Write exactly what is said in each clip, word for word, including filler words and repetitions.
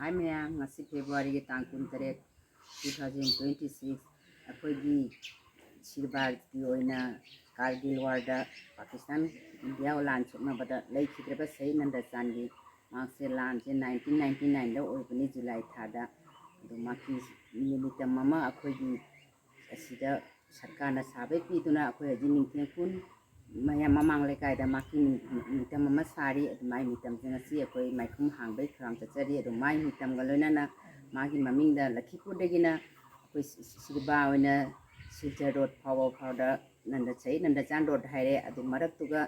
ꯍꯥꯏ ꯃꯌꯥꯝ, ꯉꯁꯤ ꯐꯦꯕ꯭ꯔꯨꯋꯥꯔꯤꯒꯤ ꯇꯥꯡ ꯀꯨꯟꯇꯔꯦꯠ, two thousand twenty six, ꯑꯩꯈꯣꯏꯒꯤ ꯁꯤꯔꯕꯥꯔꯒꯤ ꯑꯣꯏꯅ ꯀꯥꯔꯒꯤꯜ ꯋꯥꯔꯗ ꯄꯥꯀꯤꯁꯇꯥꯟ ꯏꯟꯗꯤꯌꯥ ꯂꯥꯟ ꯁꯣꯛꯅꯕꯗ ꯂꯩꯈꯤꯗ꯭ꯔꯕ ꯁꯍꯤꯗ ꯅꯟꯗꯆꯥꯟꯒꯤ ꯃꯍꯥꯛꯁꯦ ꯂꯥꯟꯁꯦ nineteen ninety nine ꯗ ꯑꯣꯏꯕꯅꯤ, ꯖꯨꯂꯥꯏ ꯊꯥꯗ꯫ ꯑꯗꯨ ꯃꯍꯥꯛꯀꯤ ꯃꯤꯇꯝ ꯑꯃ ꯑꯩꯈꯣꯏꯒꯤ ꯑꯁꯤꯗ ꯁꯔꯀꯥꯔꯅ ꯁꯥꯕꯩ ꯄꯤꯗꯨꯅ ꯑꯩꯈꯣꯏ ꯍꯧꯖꯤꯛ ꯅꯤꯡꯊꯦꯝ ꯈꯨꯟ ꯃꯌꯥꯝ ꯃꯃꯥꯡ ꯂꯩꯀꯥꯏꯗ ꯃꯍꯥꯛꯀꯤ ꯃꯤ-, ꯃꯤꯇꯝ ꯑꯃ ꯁꯥꯔꯤ꯫ ꯑꯗꯨ ꯃꯥꯏ ꯃꯤꯇꯝꯁꯦ ꯉꯁꯤ ꯑꯩꯈꯣꯏ ꯃꯥꯏꯈꯨꯝ ꯍꯥꯡꯕꯩ ꯊꯧꯔꯥꯡ ꯆꯠꯆꯔꯤ꯫ ꯑꯗꯨ ꯃꯥꯏ ꯃꯤꯇꯝꯒ ꯂꯣꯏꯅꯅ ꯃꯥꯒꯤ ꯃꯃꯤꯡꯗ ꯂꯈꯤꯄꯨꯔꯗꯒꯤꯅ ꯑꯩꯈꯣꯏ ꯁꯤ-, ꯁꯤ-, ꯁꯤꯔꯕꯥ ꯑꯣꯏꯅ ꯁꯤꯜꯆꯔ ꯔꯣꯗ ꯐꯥꯎꯕ ꯐꯥꯎꯗ ꯅꯟꯗ ꯁꯍꯤꯗ ꯅꯟꯗꯆꯥꯟ ꯔꯣꯗ ꯍꯥꯏꯔꯦ꯫ ꯑꯗꯨ ꯃꯔꯛꯇꯨꯒ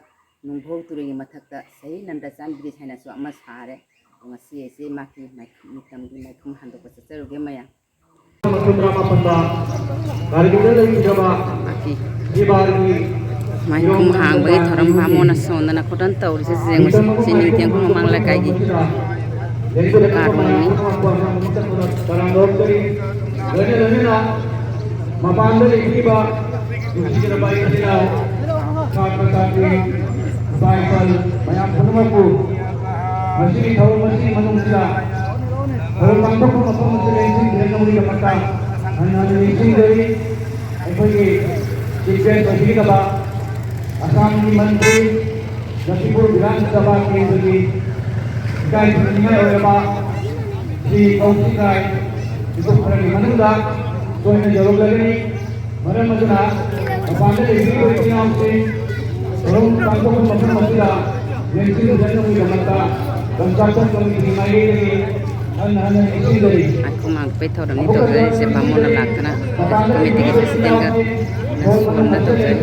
ꯅꯨꯡꯐꯧ ꯇꯨꯔꯦꯜꯒꯤ ꯃꯊꯛꯇ ꯁꯍꯤꯗ ꯅꯟꯗꯆꯥꯟ ꯕ꯭ꯔꯤꯖ ꯍꯥꯏꯅꯁꯨ ꯑꯃ ꯁꯥꯔꯦ꯫ ꯑꯗꯣ ꯉꯁꯤ ꯑꯩꯁꯦ ꯃꯍꯥꯛꯀꯤ ꯃꯥꯏ-, ꯃꯤꯇꯝꯒꯤ ꯃꯥꯏꯈꯨꯝ ꯍꯥꯡꯗꯣꯛꯄ ꯆꯠꯆꯔꯨꯒꯦ ꯃꯌꯥꯝ꯫ ꯃꯈꯣꯏ ꯇꯔꯥꯃꯥꯄꯟꯗ ꯀꯥꯔꯒꯤꯜꯗ ꯂꯩꯈꯤꯗ꯭ꯔꯕ ꯁꯤꯕꯥꯒꯤ ꯃꯥꯏꯈꯨꯝ ꯍꯥꯡꯕꯒꯤ ꯊꯧꯔꯝ ꯕꯥꯃꯣꯟꯅ ꯁꯣꯟꯗꯅ ꯈꯣꯠꯇꯅ ꯇꯧꯔꯤꯁꯦ ꯌꯦꯡꯉꯨꯁꯦ꯫ ꯁꯤ ꯅꯤꯡꯊꯦꯝ ꯈꯨꯟ ꯃꯃꯥꯡ ꯂꯩꯀꯥꯏꯒꯤ ꯀꯥꯔꯣꯡꯅꯤ꯫ ꯂꯣꯏꯅ ꯂꯣꯏꯅꯅ ꯃꯄꯥꯟꯗ ꯂꯩꯕꯤꯕ ꯅꯨꯡꯁꯤꯖꯔꯕ ꯏꯆꯤꯟ ꯏꯅꯥꯎ, ꯁꯥꯇ꯭ꯔ ꯁꯥꯇ꯭ꯔꯤ, ꯏꯄꯥ ꯏꯄꯜ ꯃꯌꯥꯝ ꯄꯨꯝꯅꯃꯛꯄꯨ ꯉꯁꯤꯒꯤ ꯊꯧꯔꯝ ꯑꯁꯤꯒꯤ ꯃꯅꯨꯡꯁꯤꯗ ꯊꯧꯔꯝ ꯄꯥꯡꯊꯣꯛꯄ ꯃꯐꯝ ꯑꯁꯤꯗ ꯏꯟꯁꯤꯟꯕꯤꯔꯛꯅꯕꯒꯤꯗꯃꯛꯇ ꯍꯟꯅ ꯍꯟꯅ ꯅꯤꯡꯁꯤꯡꯖꯔꯤ꯫ ꯑꯩꯈꯣꯏꯒꯤ ꯆꯤꯐ ꯒꯦꯁ ꯑꯣꯏꯕꯤꯒꯗꯕ ꯑꯁꯥꯝꯒꯤ ꯃꯟꯇ꯭ꯔꯤ, ꯂꯈꯤꯄꯨꯔ ꯕꯤꯙꯥꯟ ꯁꯚꯥ ꯀꯦꯟꯗ꯭ꯔꯒꯤ ꯏꯀꯥꯏ ꯈꯨꯝꯅꯅꯤꯡꯉꯥꯏ ꯑꯣꯏꯔꯕ ꯁꯤ ꯀꯧꯁꯤꯀꯥꯏ ꯃꯤꯀꯨꯞ ꯈꯔꯒꯤ ꯃꯅꯨꯡꯗ ꯇꯣꯏꯅ ꯌꯧꯔꯛꯂꯒꯅꯤ꯫ ꯃꯔꯝ ꯑꯗꯨꯅ ꯃꯄꯥꯟꯗ ꯂꯩꯕꯤꯔꯤꯕ ꯏꯆꯤꯜ ꯏꯅꯥꯎꯁꯤꯡ ꯊꯧꯔꯝ ꯄꯥꯡꯊꯣꯛꯄ ꯃꯐꯝ ꯑꯁꯤꯗ ꯂꯦꯡꯁꯤꯟꯕꯤꯔꯛꯅꯕꯒꯤꯗꯃꯛꯇ ꯂꯝꯆꯠ ꯀꯃꯤꯇꯤꯒꯤ ꯃꯥꯏꯀꯩꯗꯒꯤ ꯍꯟꯅ ꯍꯟꯅ ꯅꯤꯡꯁꯤꯡꯖꯔꯤ꯫ ꯃꯥꯏꯈꯨꯝ ꯍꯥꯡꯗꯣꯛꯄꯩ ꯊꯧꯔꯝꯅꯤ ꯇꯧꯖꯔꯤꯁꯦ꯫ ꯕꯥꯃꯣꯟꯅ ꯂꯥꯛꯇꯅ ꯀꯃꯤꯇꯤꯒꯤ ꯄ꯭ꯔꯦꯁꯤꯗꯦꯟꯒ ꯁꯣꯟꯅ ꯇꯧꯖꯔꯤ꯫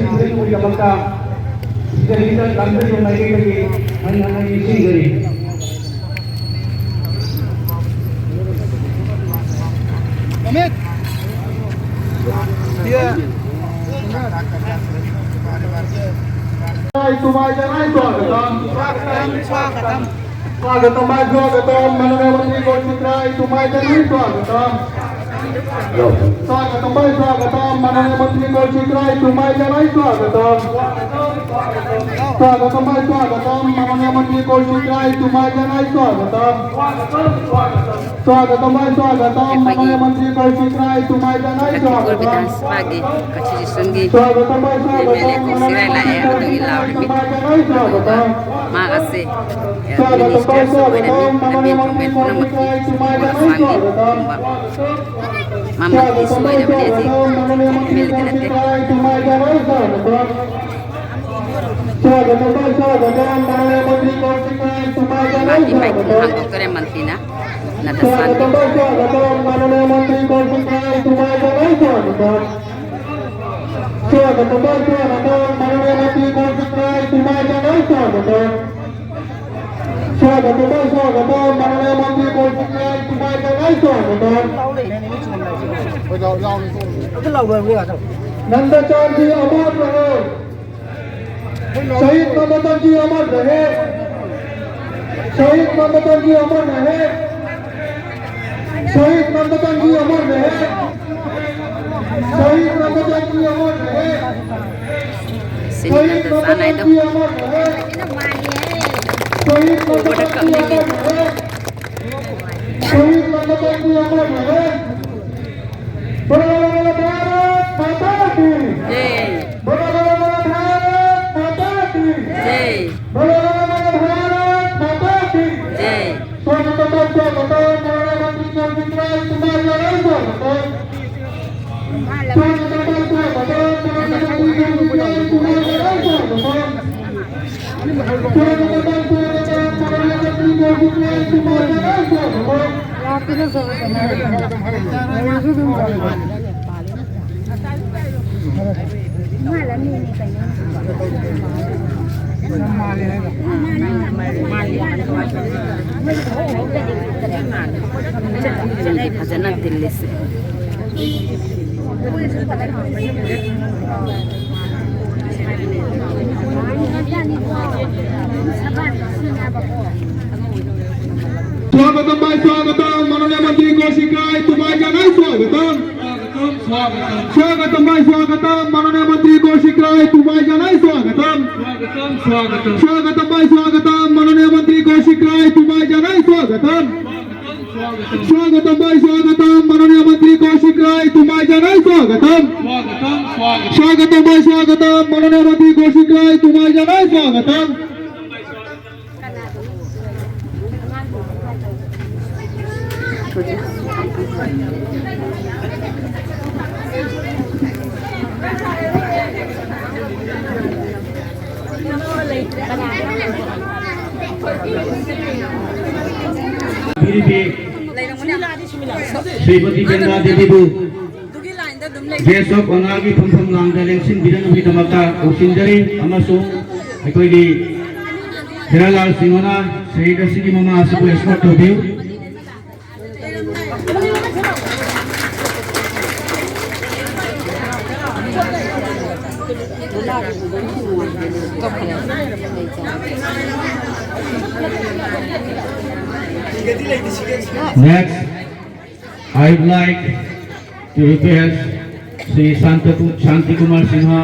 स्वागतम, स्वागतम, स्वागतम, माननीय मंत्री गोविंद राय, तुम्हारे स्वागतम। स्वागतम भाई स्वागतम, माननीय मंत्री कौशिक राय, तुम्हारे जनाई स्वागतम। स्वागतम भाई स्वागतम, माननीय मंत्री कौशिक राय, तुम्हारे जनाई स्वागतम। स्वागतम भाई स्वागतम, माननीय मंत्री कौशिक राय, तुम्हारे जनाई स्वागतम। Laclacor Bidhan Spa gi constitution gi स्वागतम भाई स्वागतम, Laclacor Siraj माननीय la मंत्री e कौशिक adungi राय, laurimi. तुम्हारे जनाई स्वागतम। Maga se, eh, स्वागतम भाई minister so स्वागतम, wena mi, माननीय मंत्री कौशिक राय, तुम्हारे जनाई स्वागतम। Mama, स्वागतम भाई स्वागतम, माननीय मंत्री कौशिक राय, तुम्हारे जनाई स्वागतम। स्वागतम भाई स्वागतम, माननीय मंत्री कौशिक राय, तुम्हारे जनाई स्वागतम। Doctor Mantina, स्वागतम भाई स्वागतम, माननीय मंत्री कौशिक राय, तुम्हारे जनाई स्वागतम। स्वागतम भाई स्वागतम, माननीय मंत्री कौशिक राय, तुम्हारे जनाई स्वागतम। स्वागतम भाई स्वागतम, माननीय मंत्री कौशिक राय, तुम्हारे जनाई स्वागतम। नंदाचार जी अमर रहे। शहीद नंदन जी अमर रहे। शहीद नंदन जी अमर रहे। शहीद नंदन जी अमर रहे। शहीद नंदन जी अमर रहे। शहीद नंदन जी अमर रहे। शहीद नंदन जी अमर रहे। शहीद नंदन जी अमर रहे। बोलो, बोलो, बोलो, भारत माता की। जय। बोलो, बोलो, बोलो, भारत माता की। जय। बोलो, बोलो, बोलो, भारत माता की। जय। स्वागतम, स्वागतम, माननीय मंत्री कौशिक राय, तुम्हारे जनाई स्वागतम। स्वागतम, स्वागतम, माननीय मंत्री कौशिक राय, तुम्हारे जनाई स्वागतम। ꯐꯖꯅ ꯇꯤꯜꯂꯤꯁꯦ꯫ स्वागतम भाई स्वागतम, माननीय मंत्री कौशिक राय, तुम्हारे जनाई स्वागतम। स्वागतम भाई स्वागतम, माननीय मंत्री कौशिक राय, तुम्हारे जानाई स्वागतम। स्वागतम, स्वागतम। स्वागतम भाई स्वागतम, माननीय मंत्री कौशिक राय, तुम्हारे जानाई स्वागतम। स्वागतम भाई स्वागतम, माननीय मंत्री कौशिक राय, तुम्हारे जानाई स्वागतम। स्वागतम, स्वागतम। स्वागतम भाई स्वागतम, माननीय मंत्री कौशिक राय, तुम्हारे जानाई स्वागतम। ꯕꯤꯔꯤꯕꯤ ꯁ꯭ꯔꯤꯃꯇꯤ ꯆꯟꯗ꯭ꯔꯥ ꯗꯦꯕꯤꯕꯨ ꯒꯦꯁ ꯑꯣꯐ ꯑꯣꯅꯔꯒꯤ ꯐꯝꯐꯝ ꯂꯥꯡꯗ ꯂꯦꯡꯁꯤꯟꯕꯤꯅꯕꯒꯤꯗꯃꯛꯇ ꯀꯧꯁꯤꯟꯖꯔꯤ ꯑꯃꯁꯨꯡ ꯑꯩꯈꯣꯏꯒꯤ ꯍꯤꯔꯥꯂꯥꯜ ꯁꯤꯡꯍꯅ ꯁꯍꯤꯗ ꯑꯁꯤꯒꯤ ꯃꯃꯥ ꯑꯁꯤꯕꯨ ꯑꯦꯁꯀꯣꯔꯠ ꯇꯧꯕꯤꯌꯨ꯫ Next, I would like to request Shri Santa Ku-, Shanti Kumar Singha,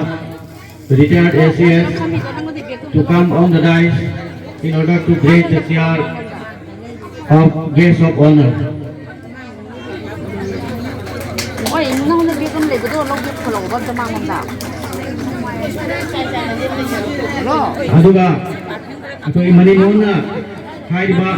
retired A C S, to come on the dais in order to grace the chair of guest of honor. ꯍꯣꯏ, ꯅꯉꯣꯟꯗ bag ꯑꯃ ꯂꯩꯕꯗꯣ ꯂꯧꯒꯦ ꯄꯨꯈꯠꯂꯛꯑꯣꯕ ꯑꯝꯇ ꯃꯉꯣꯟꯗ꯫ Hello. ꯑꯗꯨꯒ ꯑꯩꯈꯣꯏ ꯃꯅꯤꯃꯣꯍꯟꯅ ꯍꯥꯏꯔꯤꯕ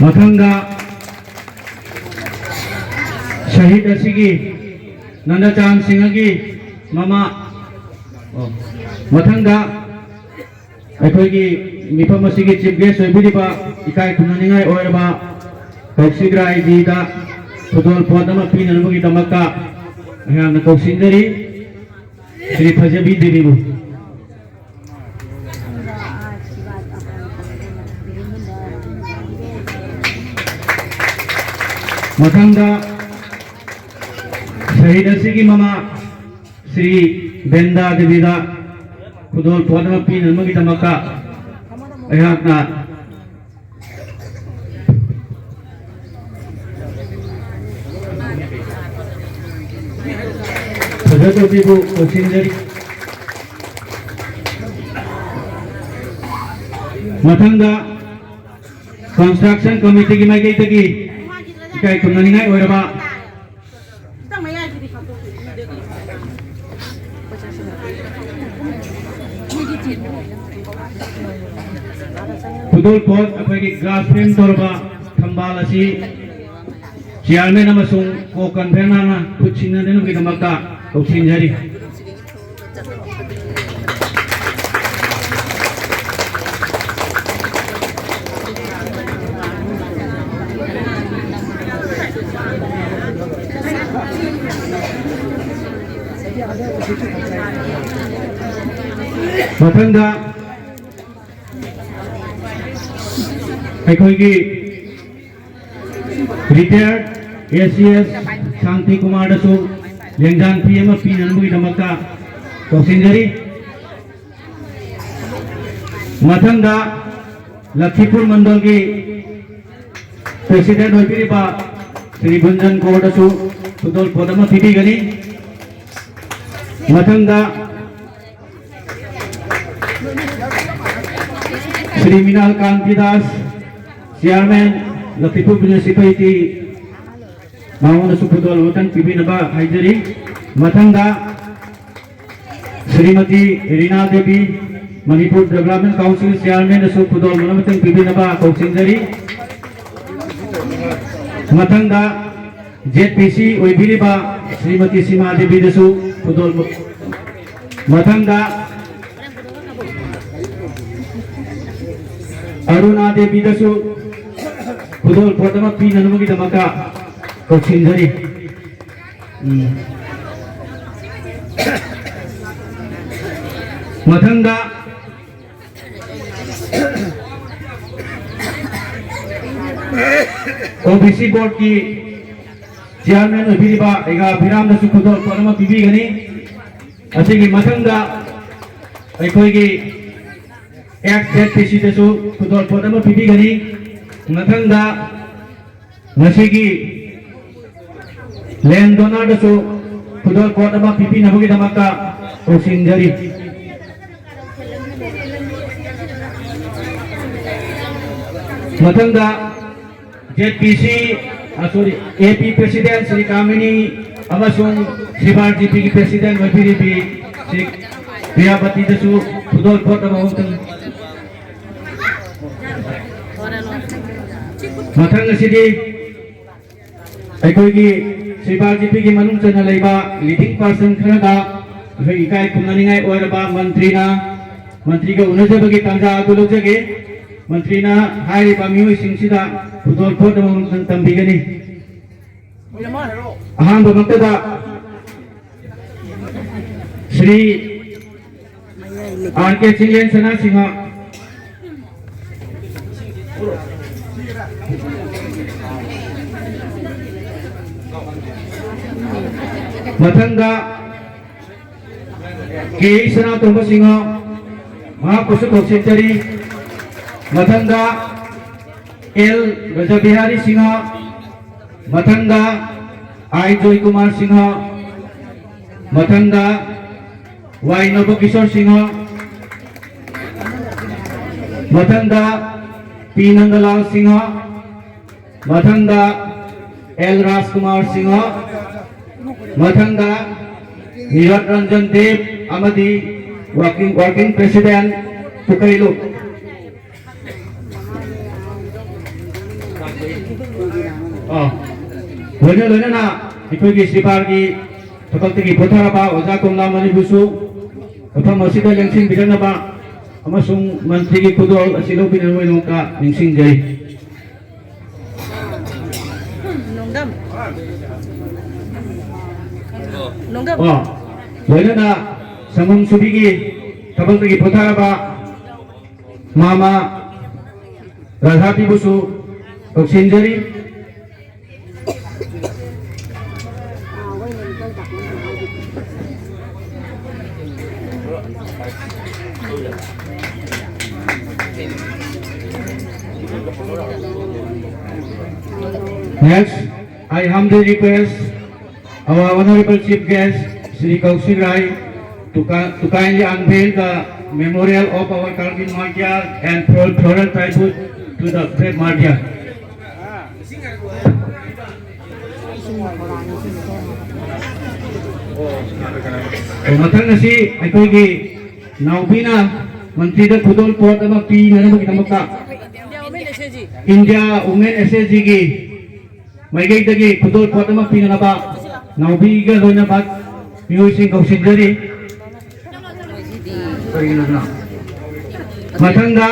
ꯃꯊꯪꯗ ꯁꯍꯤꯗ ꯑꯁꯤꯒꯤ ꯅꯟꯗꯆꯥꯟ ꯁꯤꯡꯍꯒꯤ ꯃꯃꯥ, ꯑꯣ, ꯃꯊꯪꯗ ꯑꯩꯈꯣꯏꯒꯤ ꯃꯤꯐꯝ ꯑꯁꯤꯒꯤ ꯆꯤꯐ ꯒꯦꯁ ꯑꯣꯏꯕꯤꯔꯤꯕ ꯏꯀꯥꯏ ꯈꯨꯝꯅꯅꯤꯡꯉꯥꯏ ꯑꯣꯏꯔꯕ ꯀꯧꯁꯤꯛ ꯔꯥꯏꯖꯤꯗ ꯈꯨꯗꯣꯜ ꯄꯣꯠ ꯑꯃ ꯄꯤꯅꯅꯕꯒꯤꯗꯃꯛꯇ ꯑꯩꯍꯥꯛꯅ ꯀꯧꯁꯤꯟꯖꯔꯤ꯫ ꯁ꯭ꯔꯤ ꯐꯖꯕꯤ ꯗꯦꯕꯤꯕꯨ꯫ ꯃꯊꯪꯗ ꯁꯍꯤꯗ ꯑꯁꯤꯒꯤ ꯃꯃꯥ ꯁ꯭ꯔꯤ ꯕꯦꯟꯗꯥ ꯗꯦꯕꯤꯗ ꯈꯨꯗꯣꯜ ꯄꯣꯠ ꯑꯃ ꯄꯤꯅꯅꯕꯒꯤꯗꯃꯛꯇ ꯑꯩꯍꯥꯛꯅ ꯐꯖꯗꯕꯤꯕꯨ ꯂꯣꯏꯁꯤꯟꯖꯔꯤ꯫ ꯃꯊꯪꯗ construction committeeꯒꯤ ꯃꯥꯏꯀꯩꯗꯒꯤ ꯏꯀꯥꯏ ꯈꯨꯝꯅꯅꯤꯡꯉꯥꯏ ꯑꯣꯏꯔꯕ ꯈꯨꯗꯣꯜ ꯄꯣꯠ ꯑꯩꯈꯣꯏꯒꯤ glass frame ꯇꯧꯔꯕ ꯊꯝꯕꯥꯜ ꯑꯁꯤ chairman ꯑꯃꯁꯨꯡ co-convenerꯅ ꯈꯨꯠ ꯁꯤꯟꯅꯅꯕꯒꯤꯗꯃꯛꯇ ꯀꯧꯁꯤꯟꯖꯔꯤ꯫ ꯃꯊꯪꯗ ꯑꯩꯈꯣꯏꯒꯤ retired ACS ꯁꯥꯟꯇꯤ ꯀꯨꯃꯥꯔꯗꯁꯨ ꯂꯦꯡꯖꯥꯟ ꯐꯤ ꯑꯃ ꯄꯤꯅꯅꯕꯒꯤꯗꯃꯛꯇ ꯀꯧꯁꯤꯟꯖꯔꯤ꯫ ꯃꯊꯪꯗ ꯂꯈꯤꯄꯨꯔ ꯃꯟꯗꯜꯒꯤ president ꯑꯣꯏꯕꯤꯔꯤꯕ ꯁ꯭ꯔꯤ ꯒꯨꯟꯖꯟ ꯀꯣꯔꯗꯁꯨ ꯈꯨꯗꯣꯜ ꯄꯣꯠ ꯑꯃ ꯄꯤꯕꯤꯒꯅꯤ꯫ ꯃꯊꯪꯗ ꯁ꯭ꯔꯤ ꯃꯤꯅꯥꯜ ꯀꯥꯟꯇꯤ ꯗꯥꯁ, chairman, ꯂꯈꯤꯄꯨꯔ ꯃ꯭ꯌꯨꯅꯤꯁꯤꯄꯥꯂꯤꯇꯤ, ꯃꯉꯣꯟꯗꯁꯨ ꯈꯨꯗꯣꯜ ꯑꯃꯇꯪ ꯄꯤꯕꯤꯅꯕ ꯍꯥꯏꯖꯔꯤ꯫ ꯃꯊꯪꯗ ꯁ꯭ꯔꯤꯃꯇꯤ ꯔꯤꯅꯥ ꯗꯦꯕꯤ, ꯃꯅꯤꯄꯨꯔ ꯗꯦꯕꯂꯞꯃꯦꯟ ꯀꯥꯎꯟꯁꯤꯜ chairmanꯗꯁꯨ ꯈꯨꯗꯣꯜ ꯑꯃꯇꯪ ꯄꯤꯕꯤꯅꯕ ꯀꯧꯁꯤꯟꯖꯔꯤ꯫ ꯃꯊꯪꯗ ZPC ꯑꯣꯏꯕꯤꯔꯤꯕ ꯁ꯭ꯔꯤꯃꯇꯤ ꯁꯤꯃꯥ ꯗꯦꯕꯤꯗꯁꯨ ꯈꯨꯗꯣꯜ, ꯃꯊꯪꯗ ꯑꯔꯨꯅꯥ ꯗꯦꯕꯤꯗꯁꯨ ꯈꯨꯗꯣꯜ ꯄꯣꯠ ꯑꯃ ꯄꯤꯅꯅꯕꯒꯤꯗꯃꯛꯇ ꯀꯧꯁꯤꯟꯖꯔꯤ꯫ ꯎꯝ꯫ ꯃꯊꯪꯗ OBC boardꯀꯤ ꯆꯤꯌꯥꯔꯃꯦꯟ ꯑꯣꯏꯕꯤꯔꯤꯕ ꯑꯩꯒꯥ ꯐꯤꯔꯥꯝꯗꯁꯨ ꯈꯨꯗꯣꯜ ꯄꯣꯠ ꯑꯃ ꯄꯤꯕꯤꯒꯅꯤ꯫ ꯑꯁꯤꯒꯤ ꯃꯊꯪꯗ ꯑꯩꯈꯣꯏꯒꯤ ꯑꯦꯛꯁ ꯖꯦꯠ ꯄꯤ ꯁꯤꯗꯁꯨ ꯈꯨꯗꯣꯜ ꯄꯣꯠ ꯑꯃ ꯄꯤꯕꯤꯒꯅꯤ꯫ ꯃꯊꯪꯗ ꯉꯁꯤꯒꯤ ꯂꯦꯟ ꯗꯣꯅꯔꯗꯁꯨ ꯈꯨꯗꯣꯜ ꯄꯣꯠ ꯑꯃ ꯄꯤꯕꯤꯅꯕꯒꯤꯗꯃꯛꯇ ꯀꯧꯁꯤꯟꯖꯔꯤ꯫ ꯃꯊꯪꯗ ꯖꯦꯠ ꯄꯤ ꯁꯤ, ꯑ, sorry, ꯑꯦ ꯄꯤ president ꯁ꯭ꯔꯤ ꯀꯥꯃꯤꯅꯤ ꯑꯃꯁꯨꯡ ꯁꯤꯕꯥꯔ ꯖꯤ ꯄꯤꯒꯤ president ꯑꯣꯏꯕꯤꯔꯤꯕꯤ ꯁ꯭ꯔꯤ ꯄ꯭ꯔꯤꯌꯥꯄꯇꯤꯗꯁꯨ ꯈꯨꯗꯣꯜ ꯄꯣꯠ ꯑꯃꯃꯝꯇꯪ꯫ ꯃꯊꯪ ꯑꯁꯤꯗꯤ ꯑꯩꯈꯣꯏꯒꯤ ꯁꯤꯕꯥꯔ ꯖꯤ ꯄꯤꯒꯤ ꯃꯅꯨꯡ ꯆꯟꯅ ꯂꯩꯕ leading person ꯈꯔꯒ ꯑꯩꯈꯣꯏ ꯏꯀꯥꯏ ꯈꯨꯝꯅꯅꯤꯡꯉꯥꯏ ꯑꯣꯏꯔꯕ ꯃꯟꯇ꯭ꯔꯤꯅ, ꯃꯟꯇ꯭ꯔꯤꯒ ꯎꯅꯖꯕꯒꯤ ꯇꯥꯟꯖꯥ ꯑꯗꯨ ꯂꯧꯖꯒꯦ꯫ ꯃꯟꯇ꯭ꯔꯤꯅ ꯍꯥꯏꯔꯤꯕ ꯃꯤꯑꯣꯏꯁꯤꯡꯁꯤꯗ ꯈꯨꯗꯣꯜ ꯄꯣꯠ ꯑꯃꯃꯝꯇꯪ ꯇꯝꯕꯤꯒꯅꯤ꯫ ꯑꯍꯥꯟꯕꯃꯛꯇꯗ ꯁ꯭ꯔꯤ ꯑꯥꯔ ꯀꯦ ꯆꯤꯡꯂꯦꯟ ꯁꯅꯥꯁꯤꯡꯍ꯫ ꯃꯊꯪꯗ ꯀꯦ ꯁꯅꯥꯇꯣꯝꯕ ꯁꯤꯡꯍ, ꯃꯍꯥꯛꯄꯨꯁꯨ ꯀꯧꯁꯤꯟꯖꯔꯤ꯫ ꯃꯊꯪꯗ ꯑꯦꯜ ꯕ꯭ꯔꯖꯕꯤꯍꯥꯔꯤ ꯁꯤꯡꯍ, ꯃꯊꯪꯗ ꯑꯥꯏ ꯖꯣꯏꯀꯨꯃꯥꯔ ꯁꯤꯡꯍ, ꯃꯊꯪꯗ ꯋꯥꯏ ꯅꯕꯀꯤꯁꯣꯔ ꯁꯤꯡꯍ, ꯃꯊꯪꯗ ꯄꯤ ꯅꯟꯗꯂꯥꯜ ꯁꯤꯡꯍ, ꯃꯊꯪꯗ ꯑꯦꯜ ꯔꯥꯖꯀꯨꯃꯥꯔ ꯁꯤꯡꯍ, ꯃꯊꯪꯗ ꯅꯤꯔꯠ ꯔꯟꯖꯟ ꯗꯦꯕ ꯑꯃꯗꯤ working, working president ꯄꯨꯀꯩꯂꯨꯞ꯫ ꯑꯥ, ꯂꯣꯏꯅ ꯂꯣꯏꯅꯅ ꯑꯩꯈꯣꯏꯒꯤ ꯁꯤꯕꯥꯔꯒꯤ ꯊꯕꯛꯇꯒꯤ ꯄꯣꯊꯥꯔꯕ ꯑꯣꯖꯥ ꯀꯣꯝꯂꯥꯃꯅꯤꯕꯨꯁꯨ ꯃꯐꯝ ꯑꯁꯤꯗ ꯂꯦꯡꯁꯤꯟꯕꯤꯔꯛꯅꯕ ꯑꯃꯁꯨꯡ ꯃꯟꯇ꯭ꯔꯤꯒꯤ ꯈꯨꯗꯣꯜ ꯑꯁꯤ ꯂꯧꯕꯤꯅꯕꯒꯤꯗꯃꯛꯇ ꯅꯤꯡꯁꯤꯡꯖꯔꯤ꯫ ꯅꯣꯡꯗꯝ꯫ ꯅꯣꯡꯗꯝ꯫ ꯑꯣ, ꯂꯣꯏꯅꯅ ꯁꯪꯒꯣꯝ ꯁꯨꯕꯤꯒꯤ ꯊꯕꯛꯇꯒꯤ ꯄꯣꯊꯥꯔꯕ ꯃꯥꯃ ꯔꯥꯙꯥꯕꯤꯕꯨꯁꯨ ꯀꯧꯁꯤꯟꯖꯔꯤ꯫ Next, I humbly request our Honorable Chief Guest, Shri Kaushik Rai, to, ki- to kindly unveil the memorial of our Kargil Martyr and flo- floral tribute to the brave martyr. ꯑꯣ, ꯃꯊꯪ ꯑꯁꯤ ꯑꯩꯈꯣꯏꯒꯤ ꯅꯥꯎꯕꯤꯅ ꯃꯟꯇ꯭ꯔꯤꯗ ꯈꯨꯗꯣꯜ ꯄꯣꯠ ꯑꯃ ꯄꯤꯅꯅꯕꯒꯤꯗꯃꯛꯇ ꯏꯟꯗꯤꯌꯥ ꯋꯨꯃꯦꯟ ꯑꯦꯁ ꯑꯦꯁ ꯖꯤꯒꯤ ꯃꯥꯏꯀꯩꯗꯒꯤ ꯈꯨꯗꯣꯜ ꯄꯣꯠ ꯑꯃ ꯄꯤꯅꯅꯕ ꯅꯥꯎꯕꯤꯒ ꯂꯣꯏꯅꯕ ꯃꯤꯑꯣꯏꯁꯤꯡ ꯀꯧꯁꯤꯟꯖꯔꯤ꯫ ꯀꯔꯤꯒꯤꯅꯣ ꯑꯗꯨꯅ? ꯃꯊꯪꯗ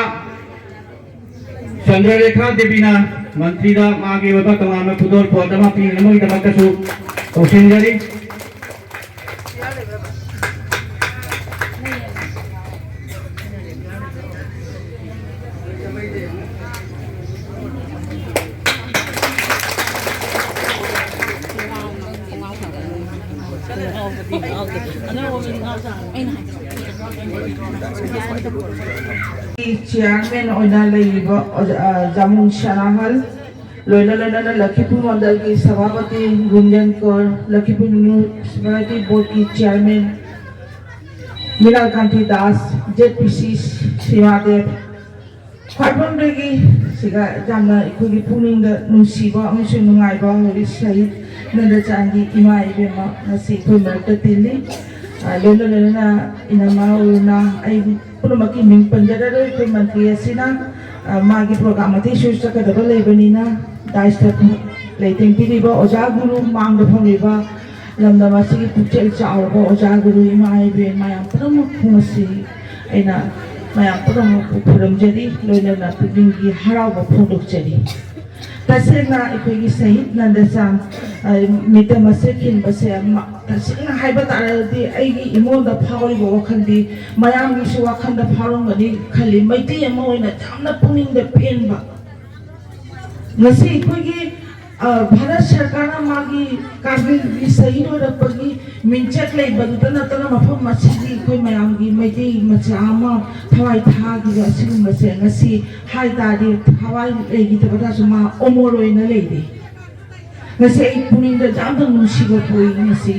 ꯆꯟꯗ꯭ꯔꯂꯦꯈꯥ ꯗꯦꯕꯤꯅ ꯃꯟꯇ꯭ꯔꯤꯗ ꯃꯥꯒꯤ ꯑꯣꯏꯕ ꯇꯣꯉꯥꯟꯕ ꯈꯨꯗꯣꯜ ꯄꯣꯠ ꯑꯃ ꯄꯤꯅꯕꯒꯤꯗꯃꯛꯇꯁꯨ ꯀꯧꯁꯤꯟꯖꯔꯤ꯫ ꯆꯤꯌꯥꯔꯃꯦꯟ ꯑꯣꯏꯅ ꯂꯩꯔꯤꯕ ꯑꯣꯖꯥ, ꯑ, ꯖꯥꯃꯨꯟ ꯁꯅꯥꯍꯜ, ꯂꯣꯏꯅ ꯂꯣꯏꯅꯅ ꯂꯈꯤꯄꯨꯔ ꯃꯟꯗꯜꯒꯤ ꯁꯚꯥꯄꯇꯤ ꯒꯨꯟꯖꯟ ꯀꯧꯔ, ꯂꯈꯤꯄꯨꯔ ꯃ꯭ꯌꯨꯅꯤꯁꯤꯄꯥꯂꯤꯇꯤ ꯕꯣꯔꯗꯀꯤ ꯆꯤꯌꯥꯔꯃꯦꯟ ꯃꯤꯅꯥꯜ ꯀꯥꯟꯇꯤ ꯗꯥꯁ, ꯖꯦꯠ ꯄꯤ ꯁꯤ ꯁꯤꯃꯥꯗꯦꯕ, ꯈ꯭ꯋꯥꯏꯕꯝꯗꯒꯤ ꯁꯤꯒ ꯌꯥꯝꯅ ꯑꯩꯈꯣꯏꯒꯤ ꯄꯨꯛꯅꯤꯡꯗ ꯅꯨꯡꯁꯤꯕ ꯑꯃꯁꯨꯡ ꯅꯨꯡꯉꯥꯏꯕ ꯍꯧꯖꯤꯛ ꯁꯍꯤꯗ ꯅꯟꯗꯆꯥꯟꯒꯤ ꯏꯃꯥ ꯏꯕꯦꯝꯃ ꯉꯁꯤ ꯑꯩꯈꯣꯏ ꯃꯔꯛꯇ ꯇꯤꯜꯂꯤ꯫ ꯑ, ꯂꯣꯏꯅ ꯂꯣꯏꯅꯅ ꯏꯅꯝꯃ ꯑꯔꯨꯅꯥ, ꯑꯩ ꯄꯨꯝꯅꯃꯛꯀꯤ ꯃꯤꯡ ꯄꯟꯖꯔꯔꯣꯏ꯫ ꯑꯩꯈꯣꯏ ꯃꯟꯇ꯭ꯔꯤ ꯑꯁꯤꯅ, ꯑ, ꯃꯥꯒꯤ ꯄ꯭ꯔꯣꯒ꯭ꯔꯥꯝ ꯑꯇꯩꯁꯨ ꯆꯠꯀꯗꯕ ꯂꯩꯕꯅꯤꯅ ꯗꯥꯏꯁꯇ ꯂꯩꯇꯦꯡꯕꯤꯔꯤꯕ ꯑꯣꯖꯥ ꯒꯨꯔꯨ, ꯃꯥꯡꯗ ꯐꯝꯂꯤꯕ ꯂꯝꯗꯝ ꯑꯁꯤꯒꯤ ꯄꯨꯛꯆꯦꯜ ꯆꯥꯎꯔꯕ ꯑꯣꯖꯥ ꯒꯨꯔꯨ, ꯏꯃꯥ ꯏꯕꯦꯟ ꯃꯌꯥꯝ ꯄꯨꯝꯅꯃꯛꯄꯨ ꯉꯁꯤ ꯑꯩꯅ ꯃꯌꯥꯝ ꯄꯨꯝꯅꯃꯛꯄꯨ ꯈꯨꯔꯨꯝꯖꯔꯤ, ꯂꯣꯏꯅꯅ ꯄꯨꯛꯅꯤꯡꯒꯤ ꯍꯔꯥꯎꯕ ꯐꯣꯡꯗꯣꯛꯆꯔꯤ꯫ ꯇꯁꯦꯡꯅ ꯑꯩꯈꯣꯏꯒꯤ ꯁꯍꯤꯗ ꯅꯟꯗꯆꯥꯟ, ꯑ, ꯃꯤꯇꯝ ꯑꯁꯦ ꯈꯤꯟꯕꯁꯦ ꯃ-, ꯇꯁꯦꯡꯅ ꯍꯥꯏꯕ ꯇꯥꯔꯒꯗꯤ ꯑꯩꯒꯤ ꯏꯉꯣꯟꯗ ꯐꯥꯎꯔꯤꯕ ꯋꯥꯈꯜꯗꯤ ꯃꯌꯥꯝꯒꯤꯁꯨ ꯋꯥꯈꯜꯗ ꯐꯥꯎꯔꯝꯒꯅꯤ ꯈꯜꯂꯤ꯫ ꯃꯩꯇꯩ ꯑꯃ ꯑꯣꯏꯅ ꯌꯥꯝꯅ ꯄꯨꯛꯅꯤꯡꯗ ꯄꯦꯟꯕ꯫ ꯉꯁꯤ ꯑꯩꯈꯣꯏꯒꯤ ꯑ, ꯚꯥꯔꯠ ꯁꯔꯀꯥꯔꯅ ꯃꯥꯒꯤ ꯀꯥꯔꯒꯤꯜꯒꯤ ꯁꯍꯤꯗ ꯑꯣꯏꯔꯛꯄꯒꯤ ꯃꯤꯡꯆꯠ ꯂꯩꯕꯗꯨꯗ ꯅꯠꯇꯅ, ꯃꯐꯝ ꯑꯁꯤꯒꯤ ꯑꯩꯈꯣꯏ ꯃꯌꯥꯝꯒꯤ ꯃꯩꯇꯩ ꯃꯆꯥ ꯑꯃ ꯊꯋꯥꯏ ꯊꯥꯈꯤꯕ ꯑꯁꯤꯒꯨꯝꯕꯁꯦ ꯉꯁꯤ ꯍꯥꯏ ꯇꯥꯔꯗꯤ, ꯊꯋꯥꯏ ꯂꯩꯈꯤꯗꯕꯗꯁꯨ ꯃꯥ ꯑꯃꯣꯔ ꯑꯣꯏꯅ ꯂꯩꯔꯤ꯫ ꯉꯁꯤ ꯑꯩ ꯄꯨꯛꯅꯤꯡꯗ ꯌꯥꯝꯅ ꯅꯨꯡꯁꯤꯕ ꯄꯣꯛꯏ꯫ ꯉꯁꯤ,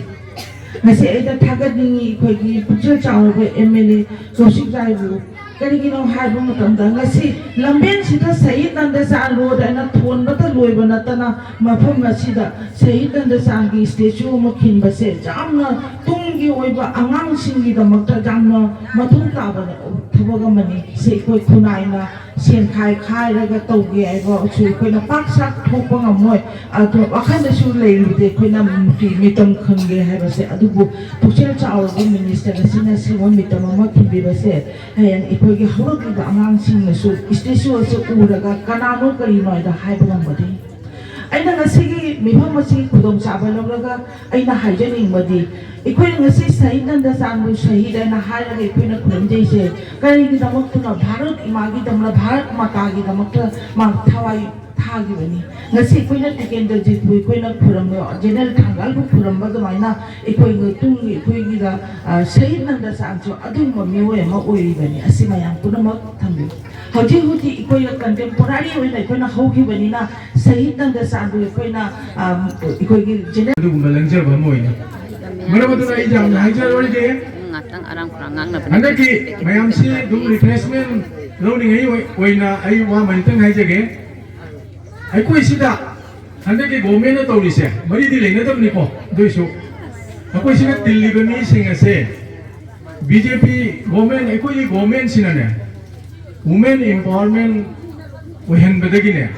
ꯉꯁꯤ ꯑꯩꯅ ꯊꯥꯒꯠꯅꯤꯡꯉꯤ ꯑꯩꯈꯣꯏꯒꯤ ꯄꯨꯛꯆꯦꯜ ꯆꯥꯎꯔꯕ ꯑꯦꯝ ꯑꯦꯜ ꯑꯦ ꯀꯧꯁꯤꯛ ꯂꯥꯏꯕꯨ꯫ ꯀꯔꯤꯒꯤꯅꯣ ꯍꯥꯏꯕ ꯃꯇꯝꯗ, ꯉꯁꯤ ꯂꯝꯕꯦꯟꯁꯤꯗ ꯁꯍꯤꯗ ꯅꯟꯗ ꯆꯥꯟ ꯔꯣꯗ ꯍꯥꯏꯅ ꯊꯣꯟꯕꯇ ꯂꯣꯏꯕ ꯅꯠꯇꯅ, ꯃꯐꯝ ꯑꯁꯤꯗ ꯁꯍꯤꯗ ꯅꯟꯗ ꯆꯥꯟꯒꯤ ꯁ꯭ꯇꯦꯆꯨ ꯑꯃ ꯈꯤꯟꯕꯁꯦ ꯌꯥꯝꯅ ꯇꯨꯡꯒꯤ ꯑꯣꯏꯕ ꯑꯉꯥꯡꯁꯤꯡꯒꯤꯗꯃꯛꯇ ꯌꯥꯝꯅ ꯃꯊꯧ ꯇꯥꯕ ꯊꯕꯛ ꯑꯃꯅꯤ꯫ ꯁꯤ ꯑꯩꯈꯣꯏ ꯈꯨꯟꯅꯥꯏꯅ ꯁꯦꯟ ꯈꯥꯏ ꯈꯥꯏꯔꯒ ꯇꯧꯒꯦ ꯍꯥꯏꯕꯁꯨ ꯑꯩꯈꯣꯏꯅ ꯄꯥꯛ ꯁꯥꯛ ꯊꯣꯛꯄ ꯉꯝꯃꯣꯏ꯫ ꯑꯗꯣ ꯋꯥꯈꯜꯗꯁꯨ ꯂꯩꯔꯨꯗꯦ ꯑꯩꯈꯣꯏꯅ ꯃꯤ-, ꯃꯤꯇꯝ ꯈꯪꯒꯦ ꯍꯥꯏꯕꯁꯦ꯫ ꯑꯗꯨꯕꯨ ꯄꯨꯛꯆꯦꯜ ꯆꯥꯎꯔꯕ ꯃꯤꯅꯤꯁꯇꯔ ꯑꯁꯤꯅ ꯁꯤꯒꯨꯝꯕ ꯃꯤꯇꯝ ꯑꯃ ꯈꯤꯟꯕꯤꯕꯁꯦ ꯍꯌꯦꯡ ꯑꯩꯈꯣꯏꯒꯤ ꯍꯧꯔꯛꯂꯤꯕ ꯑꯉꯥꯡꯁꯤꯡꯅꯁꯨ ꯁ꯭ꯇꯦꯆꯨ ꯑꯁꯤ ꯎꯔꯒ ꯀꯅꯥꯅꯣ ꯀꯔꯤꯅꯣ ꯍꯥꯏꯗ ꯍꯥꯏꯕ ꯉꯝꯒꯗꯣꯏꯅꯤ꯫ ꯑꯩꯅ ꯉꯁꯤꯒꯤ ꯃꯤꯐꯝ ꯑꯁꯤ ꯈꯨꯗꯣꯡꯆꯥꯕ ꯂꯧꯔꯒ ꯑꯩꯅ ꯍꯥꯏꯖꯅꯤꯡꯕꯗꯤ, ꯑꯩꯈꯣꯏꯅ ꯉꯁꯤ ꯁꯍꯤꯗ ꯅꯟꯗ ꯆꯥꯟꯕꯨ ꯁꯍꯤꯗ ꯍꯥꯏꯅ ꯍꯥꯏꯔꯒ ꯑꯩꯈꯣꯏꯅ ꯈꯨꯔꯨꯝꯖꯩꯁꯦ ꯀꯔꯤꯒꯤꯗꯃꯛꯇꯅꯣ? ꯚꯥꯔꯠ ꯏꯃꯥꯒꯤꯗꯃꯛ, ꯚꯥꯔꯠ ꯃꯥꯇꯥꯒꯤꯗꯃꯛꯇ ꯃꯥ ꯊꯋꯥꯏ ꯊꯥꯈꯤꯕꯅꯤ꯫ ꯉꯁꯤ ꯑꯩꯈꯣꯏꯅ ꯇꯤꯀꯦꯟꯗ꯭ꯔꯖꯤꯠꯄꯨ ꯑꯩꯈꯣꯏꯅ ꯈꯨꯔꯨꯝꯕ, ꯖꯦꯅꯔꯦꯜ ꯊꯥꯡꯒꯥꯜꯕꯨ ꯈꯨꯔꯨꯝꯕ ꯑꯗꯨꯃꯥꯏꯅ ꯑꯩꯈꯣꯏ ꯇꯨꯡꯒꯤ ꯑꯩꯈꯣꯏꯒꯤꯗ, ꯑ, ꯁꯍꯤꯗ ꯅꯟꯗ ꯆꯥꯟꯁꯨ ꯑꯗꯨꯒꯨꯝꯕ ꯃꯤꯑꯣꯏ ꯑꯃ ꯑꯣꯏꯔꯤꯕꯅꯤ꯫ ꯑꯁꯤ ꯃꯌꯥꯝ ꯄꯨꯝꯅꯃꯛ ꯊꯝꯕꯤꯌꯨ꯫ ꯍꯧꯖꯤꯛ ꯍꯧꯖꯤꯛ ꯑꯩꯈꯣꯏꯅ ꯀꯟꯇꯦꯝꯄꯣꯔꯥꯔꯤ ꯑꯣꯏꯅ ꯑꯩꯈꯣꯏꯅ ꯍꯧꯈꯤꯕꯅꯤꯅ ꯁꯍꯤꯗ ꯅꯟꯗ ꯆꯥꯟꯕꯨ ꯑꯩꯈꯣꯏꯅ, ꯑ, ꯑꯩꯈꯣꯏꯒꯤ ꯖꯦꯅꯔꯦꯜ ꯑꯗꯨꯒꯨꯝꯕ ꯂꯪꯖꯕ ꯑꯃ ꯑꯣꯏꯅ꯫ ꯃꯔꯝ ꯑꯗꯨꯅ ꯑꯩ ꯌꯥꯝꯅ ꯍꯥꯏꯖꯔꯣꯏꯒꯦ꯫ ꯉꯥꯛꯇꯪ ꯑꯔꯥꯡ ꯈꯨꯔꯥꯡ ꯉꯥꯡꯅꯕꯅꯤ꯫ ꯍꯟꯗꯛꯀꯤ ꯃꯌꯥꯝꯁꯤ ꯑꯗꯨꯝ ꯔꯤꯐ꯭ꯔꯦꯁꯃꯦꯟ ꯂꯧꯅꯤꯡꯉꯩ ꯑꯣꯏ-, ꯑꯣꯏꯅ ꯑꯩ ꯋꯥ ꯑꯃꯅꯤꯇꯪ ꯍꯥꯏꯖꯒꯦ꯫ ꯑꯩꯈꯣꯏ ꯁꯤꯗ ꯍꯟꯗꯛꯀꯤ ꯒꯣꯔꯃꯦꯟꯅ ꯇꯧꯔꯤꯁꯦ ꯃꯔꯤꯗꯤ ꯂꯩꯅꯗꯕꯅꯤꯀꯣ, ꯑꯗꯨꯏꯁꯨ ꯑꯩꯈꯣꯏ ꯁꯤꯗ ꯇꯤꯜꯂꯤꯕ ꯃꯤꯁꯤꯡ ꯑꯁꯦ ꯕꯤ ꯖꯦ ꯄꯤ ꯒꯣꯔꯃꯦꯟ, ꯑꯩꯈꯣꯏꯒꯤ ꯒꯣꯔꯃꯦꯟꯁꯤꯅꯅꯦ, ꯋꯨꯃꯦꯟ ꯑꯦꯝꯄꯥꯋꯔꯃꯦꯟ ꯑꯣꯏꯍꯟꯕꯗꯒꯤꯅꯦ,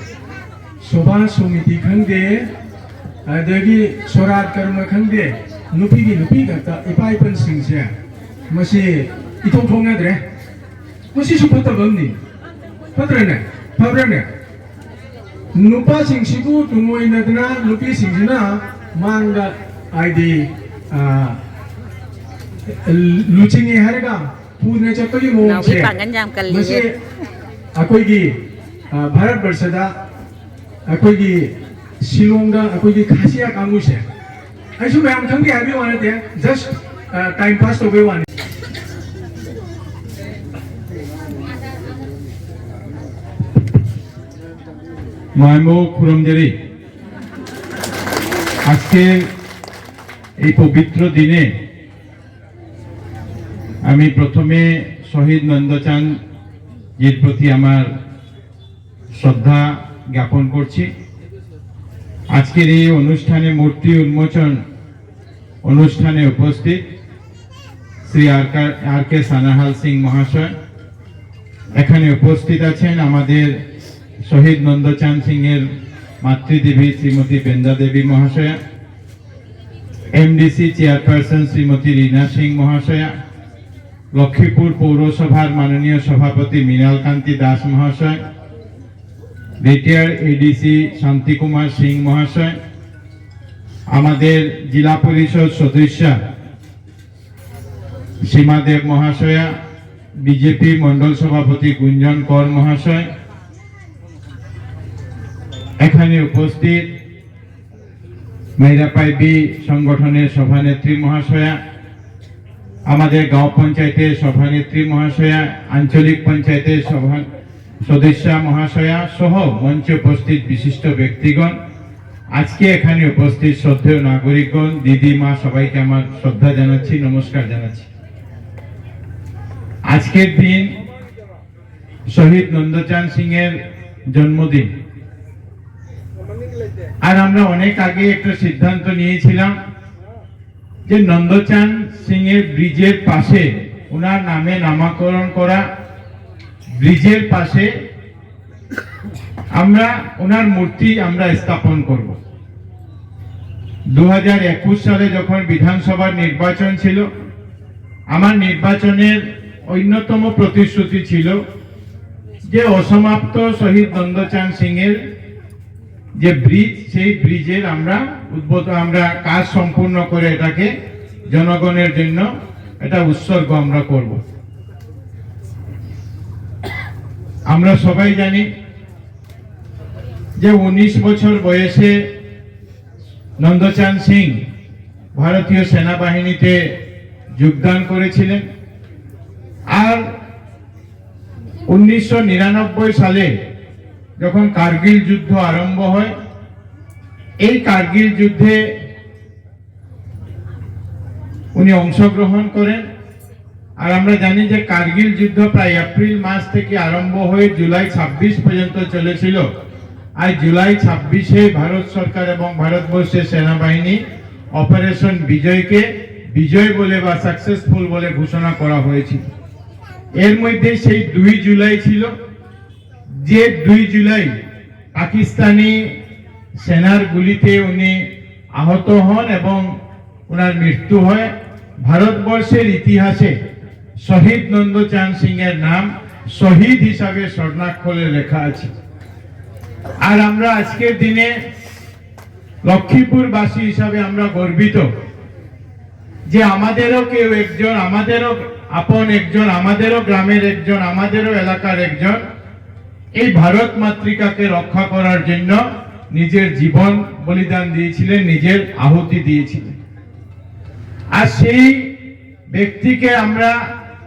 ꯁꯣꯚꯥ ꯁꯣꯃꯤꯇꯤ ꯈꯪꯗꯦ, ꯑꯗꯒꯤ ꯁꯣꯔꯥꯠ ꯀꯔꯃ ꯈꯪꯗꯦ, ꯅꯨꯄꯤꯒꯤ ꯅꯨꯄꯤ ꯉꯥꯛꯇ ꯏꯄꯥ ꯏꯄꯟꯁꯤꯡꯁꯦ ꯃꯁꯤ ꯏꯊꯣꯛ ꯊꯣꯛꯅꯗ꯭ꯔꯦ꯫ ꯃꯁꯤꯁꯨ ꯐꯠꯇꯕ ꯑꯃꯅꯤ꯫ ꯐꯠꯇ꯭ꯔꯅꯦ? ꯐꯕ꯭ꯔꯅꯦ? ꯅꯨꯄꯥꯁꯤꯡꯁꯤꯕꯨ ꯇꯨꯡꯑꯣꯏꯅꯗꯅ ꯅꯨꯄꯤꯁꯤꯡꯁꯤꯅ ꯃꯥꯡꯗ, ꯍꯥꯏꯗꯤ, ꯑ, ꯂꯨꯆꯤꯡꯉꯦ ꯍꯥꯏꯔꯒ ꯄꯨꯗꯅ ꯆꯠꯄꯒꯤ ꯃꯑꯣꯡꯁꯦ, ꯅꯥꯎꯕꯤ ꯄꯥꯡꯒꯜ ꯌꯥꯝ ꯀꯜꯂꯤꯌꯦ꯫ ꯃꯁꯤ ꯑꯩꯈꯣꯏꯒꯤ, ꯑ, ꯚꯥꯔꯠ ꯕꯔꯁꯗ ꯑꯩꯈꯣꯏꯒꯤ ꯁꯤꯂꯣꯡꯗ ꯑꯩꯈꯣꯏꯒꯤ ꯈꯥꯁꯤꯌꯥ ꯀꯥꯡꯕꯨꯁꯦ, ꯑꯩꯁꯨ ꯃꯌꯥꯝ ꯈꯪꯗꯦ ꯍꯥꯏꯕꯒꯤ ꯋꯥ ꯅꯠꯇꯦ, just time pass ꯇꯧꯕꯒꯤ ꯋꯥꯅꯤ꯫ ꯃꯌꯥꯝꯕꯨ ꯈꯨꯔꯨꯝꯖꯔꯤ꯫ আজকের এই পবিত্র দিনে আমি প্রথমে শহীদ নন্দচাঁদজির প্রতি আমার শ্রদ্ধা জ্ঞাপন করছি। আজকের এই অনুষ্ঠানে, মূর্তি উন্মোচন অনুষ্ঠানে উপস্থিত শ্রী আর কে, আর কে সানাহাল সিং মহাশয়, এখানে উপস্থিত আছেন আমাদের শহীদ নন্দচাঁদ সিং এর মাতৃদেবী শ্রীমতী বৃন্দা দেবী মহাশয়া, এমডিসি চেয়ারপারসন শ্রীমতী রীনা সিং মহাশয়া, লক্ষ্মীপুর পৌরসভার মাননীয় সভাপতি মৃণাল কান্তি দাস মহাশয়, রিটায়ার্ড এডিসি শান্তি কুমার সিং মহাশয়, আমাদের জেলা পরিষদ সদস্যা সীমা দেব মহাশয়া, বিজেপি মণ্ডল সভাপতি গুঞ্জন কর মহাশয়, এখানে উপস্থিত মেরাপাইবি সংগঠনের সভানেত্রী মহাশয়া, আমাদের গাঁও পঞ্চায়েতের সভানেত্রী মহাশয়া, আঞ্চলিক পঞ্চায়েতের সভা সদস্যা মহাশয়া সহ মঞ্চে উপস্থিত বিশিষ্ট ব্যক্তিগণ, আজকে এখানে উপস্থিত শ্রদ্ধেয় নাগরিকগণ, দিদি, মা, সবাইকে আমার শ্রদ্ধা জানাচ্ছি, নমস্কার জানাচ্ছি। আজকের দিন শহীদ নন্দচাঁদ সিং এর জন্মদিন। আর আমরা অনেক আগে একটা সিদ্ধান্ত নিয়েছিলাম যে নন্দচাঁদ সিং এর ব্রিজের পাশে, ওনার নামে নামকরণ করা ব্রিজের পাশে আমরা ওনার মূর্তি আমরা স্থাপন করব। দু হাজার একুশ সালে যখন বিধানসভার নির্বাচন ছিল, আমার নির্বাচনের অন্যতম প্রতিশ্রুতি ছিল যে অসমাপ্ত শহীদ নন্দচাঁদ সিং এর যে ব্রিজ, সেই ব্রিজের আমরা উদ্বোধন, আমরা কাজ সম্পূর্ণ করে এটাকে জনগণের জন্য এটা উৎসর্গ আমরা করব। আমরা সবাই জানি যে উনিশ বছর বয়সে নন্দচাঁদ সিং ভারতীয় সেনাবাহিনীতে যোগদান করেছিলেন। আর উনিশশো নিরানব্বই সালে যখন কার্গিল যুদ্ধ আরম্ভ হয়, এই কার্গিল যুদ্ধে উনি অংশগ্রহণ করেন। আর আমরা জানি যে কার্গিল যুদ্ধ প্রায় এপ্রিল মাস থেকে আরম্ভ হয়ে জুলাই ছাব্বিশ পর্যন্ত চলেছিল। আর জুলাই ছাব্বিশে ভারত সরকার এবং ভারতবর্ষের সেনাবাহিনী অপারেশন বিজয়কে বিজয় বলে বা সাকসেসফুল বলে ঘোষণা করা হয়েছিল। এর মধ্যে সেই দুই জুলাই ছিল, যে দুই জুলাই পাকিস্তানি সেনার গুলিতে উনি আহত হন এবং ওনার মৃত্যু হয়। ভারতবর্ষের ইতিহাসে শহীদ নন্দচাঁদ সিং এর নাম শহীদ হিসাবে স্বর্ণাক্ষরে লেখা আছে। আর আমরা আজকের দিনে লক্ষ্মীপুরবাসী হিসাবে আমরা গর্বিত যে আমাদেরও কেউ একজন, আমাদেরও আপন একজন, আমাদেরও গ্রামের একজন, আমাদেরও এলাকার একজন এই ভারত মাতৃকাকে রক্ষা করার জন্য নিজের জীবন বলিদান দিয়েছিলেন, নিজের আহুতি দিয়েছিলেন। আর সেই ব্যক্তিকে আমরা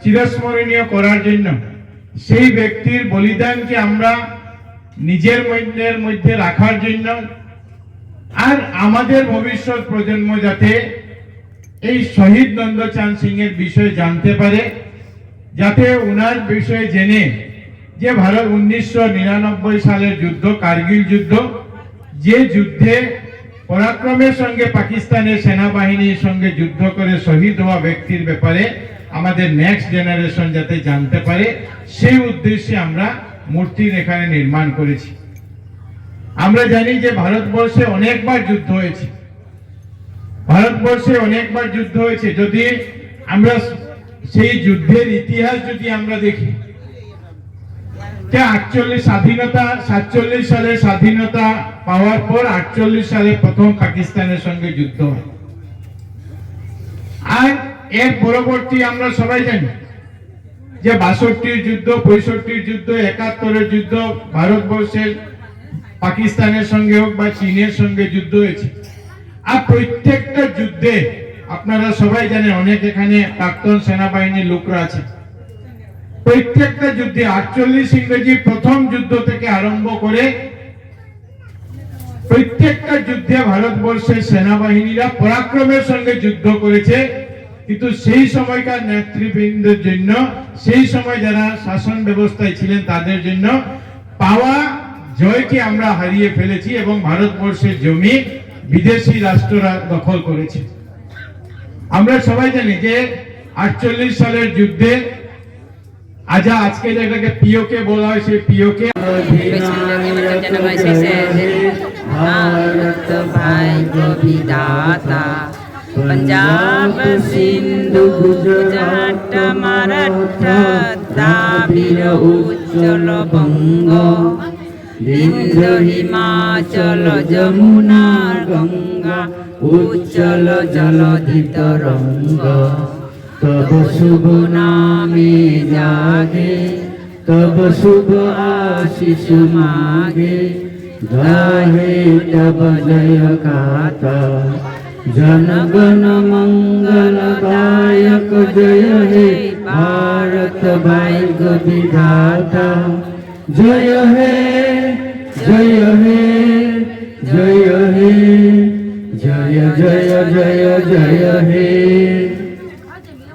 চিরস্মরণীয় করার জন্য, সেই ব্যক্তির বলিদানকে আমরা নিজের মনের মধ্যে রাখার জন্য, আর আমাদের ভবিষ্যৎ প্রজন্ম যাতে এই শহীদ নন্দচাঁদ সিং এর বিষয়ে জানতে পারে, যাতে ওনার বিষয়ে জেনে যে ভারত উনিশশো নিরানব্বই সালের যুদ্ধ, কার্গিল যুদ্ধ, যে যুদ্ধে পরাক্রমের সঙ্গে পাকিস্তানের সেনাবাহিনীর সঙ্গে যুদ্ধ করে শহীদ হওয়া ব্যক্তির ব্যাপারে আমাদের নেক্সট জেনারেশন যাতে জানতে পারে, সেই উদ্দেশ্যে আমরা মূর্তির এখানে নির্মাণ করেছি। আমরা জানি যে ভারতবর্ষে অনেকবার যুদ্ধ হয়েছে, ভারতবর্ষে অনেকবার যুদ্ধ হয়েছে। যদি আমরা সেই যুদ্ধের ইতিহাস যদি আমরা দেখি, যে আটচল্লিশ স্বাধীনতা, সাতচল্লিশ সালে স্বাধীনতা পাওয়ার পর আটচল্লিশ সালে প্রথম পাকিস্তানের সঙ্গে যুদ্ধ হয়। আর এর পরবর্তী আমরা সবাই জানি যে বাষট্টির যুদ্ধ, পঁয়ষট্টির যুদ্ধ, একাত্তরের যুদ্ধ, ভারতবর্ষের পাকিস্তানের সঙ্গে হোক বা চীনের সঙ্গে যুদ্ধ হয়েছে, আর প্রত্যেকটা যুদ্ধে আপনারা সবাই জানেন, অনেক এখানে প্রাক্তন সেনাবাহিনীর লোকরা আছে, প্রত্যেকটা যুদ্ধে আটচল্লিশ ইংরেজি প্রথম যুদ্ধ থেকে আরম্ভ করে প্রত্যেকটা যুদ্ধে ভারতবর্ষের সেনাবাহিনীরা পরাক্রমের সঙ্গে যুদ্ধ করেছে, কিন্তু সেই সময়কার নেতৃবৃন্দের জন্য, সেই সময় যারা শাসন ব্যবস্থায় ছিলেন তাদের জন্য পাওয়া জয়কে আমরা হারিয়ে ফেলেছি এবং ভারতবর্ষের জমি বিদেশি রাষ্ট্ররা দখল করেছে। আমরা সবাই জানি যে আটচল্লিশ সালের যুদ্ধে আজ, আজকে যেটাকে পিওকে বলা হয়, সেই পিওকে। ভারত ভাগ্য বিধাতা, পঞ্জাব সিন্ধু গুজরাট মারাঠা দ্রাবিড় উচ্চল বঙ্গ, বিন্ধ্য হিমাচল যমুনা গঙ্গা উচ্চল জলধি তরঙ্গ। তব শুভ নামে জাগে, তব শুভ আশিস মাগে, গাহে তব জয় গাথা। জনগণ মঙ্গলদায়ক জয় হে ভারত ভাগ্য বিধাতা। জয় হে, জয় হে, জয় হে, জয় জয় জয় জয় হে।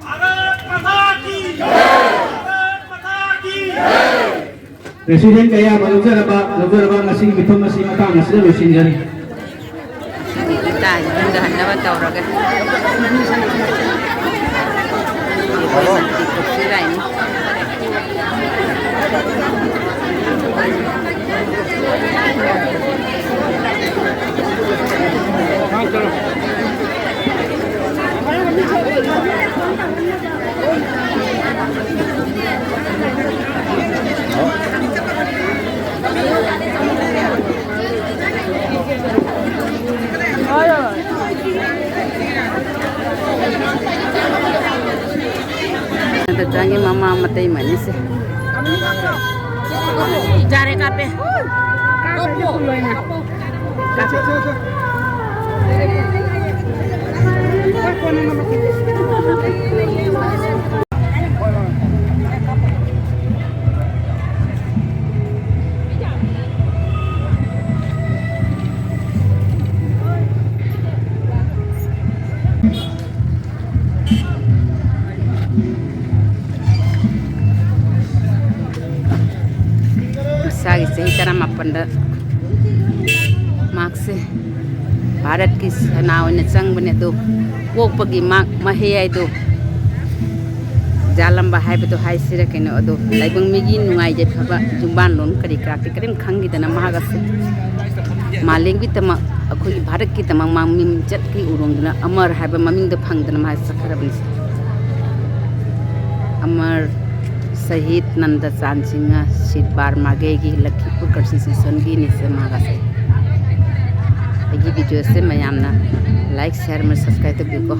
ভারত মাতা কি জয়। ভারত মাতা কি জয়। President ꯀꯌꯥ ꯑꯃ ꯂꯧꯖꯔꯕ, ꯂꯧꯖꯔꯕ ꯉꯁꯤꯒꯤ ꯃꯤꯐꯝ ꯑꯁꯤ ꯃꯇꯥꯡ ꯑꯁꯤꯗ ꯂꯣꯏꯁꯤꯟꯖꯔꯤ꯫ ꯇꯥꯏ, ꯍꯟꯊꯍꯟꯅꯕ ꯇꯧꯔꯒꯦ꯫ ꯀꯣꯄꯤꯔꯥꯏꯠꯅꯤ꯫ ꯆꯪꯉꯤ ꯃꯃꯥ ꯃꯇꯩ ꯃꯅꯤꯁꯦ꯫ ꯌꯥꯔꯦ, ꯀꯥꯞꯄꯦ꯫ ꯏꯁꯥꯒꯤ ꯆꯍꯤ ꯇꯔꯥꯃꯥꯄꯟꯗ ꯃꯍꯥꯛꯁꯦ ꯚꯥꯔꯠꯀꯤ ꯁꯦꯅꯥ ꯑꯣꯏꯅ ꯆꯪꯕꯅꯦ꯫ ꯑꯗꯣ ꯄꯣꯛꯄꯒꯤ ꯃꯍꯩ ꯍꯥꯏꯗꯣ ꯌꯥꯜꯂꯝꯕ ꯍꯥꯏꯕꯗꯣ ꯍꯥꯏꯁꯤꯔꯥ ꯀꯩꯅꯣ, ꯑꯗꯣ ꯂꯥꯏꯕꯪ ꯃꯤꯒꯤ ꯅꯨꯡꯉꯥꯏ ꯌꯥꯏꯐꯕ ꯌꯨꯝꯕꯥꯟꯂꯣꯟ ꯀꯔꯤ ꯀꯔꯥ ꯀꯔꯤꯝ ꯈꯪꯈꯤꯗꯅ ꯃꯍꯥꯛ ꯑꯁꯤ ꯃꯥꯂꯦꯝꯒꯤꯗꯃꯛ, ꯑꯩꯈꯣꯏꯒꯤ ꯚꯥꯔꯠꯀꯤꯗꯃꯛ ꯃꯥꯡ ꯃꯤꯡꯆꯠꯀꯤ ꯎꯔꯣꯡꯗꯨꯅ ꯑꯃꯔ ꯍꯥꯏꯕ ꯃꯃꯤꯡꯗꯣ ꯐꯪꯗꯅ ꯃꯍꯥꯛ ꯆꯠꯈ꯭ꯔꯕꯅꯤ꯫ ꯑꯃꯔ ꯁꯍꯤꯗ ꯅꯟꯗ ꯆꯥꯟ ꯁꯤꯡꯍ ꯁꯤꯠ ꯕꯥꯔ ꯃꯥꯒꯦꯒꯤ ꯂꯈꯤꯄꯨꯔ ꯀꯟꯁꯇꯤꯇ꯭ꯌꯨꯁꯟꯒꯤꯅꯤ ꯁꯦ ꯃꯍꯥꯛ ꯑꯁꯦ꯫ ꯑꯩꯒꯤ ꯚꯤꯗꯤꯑꯣꯁꯦ ꯃꯌꯥꯝꯅ ꯂꯥꯏꯛ, ꯁꯤꯌꯥꯔ ꯑꯃ ꯁꯕꯁꯀ꯭ꯔꯥꯏꯕ ꯇꯧꯕꯤꯌꯨꯀꯣ꯫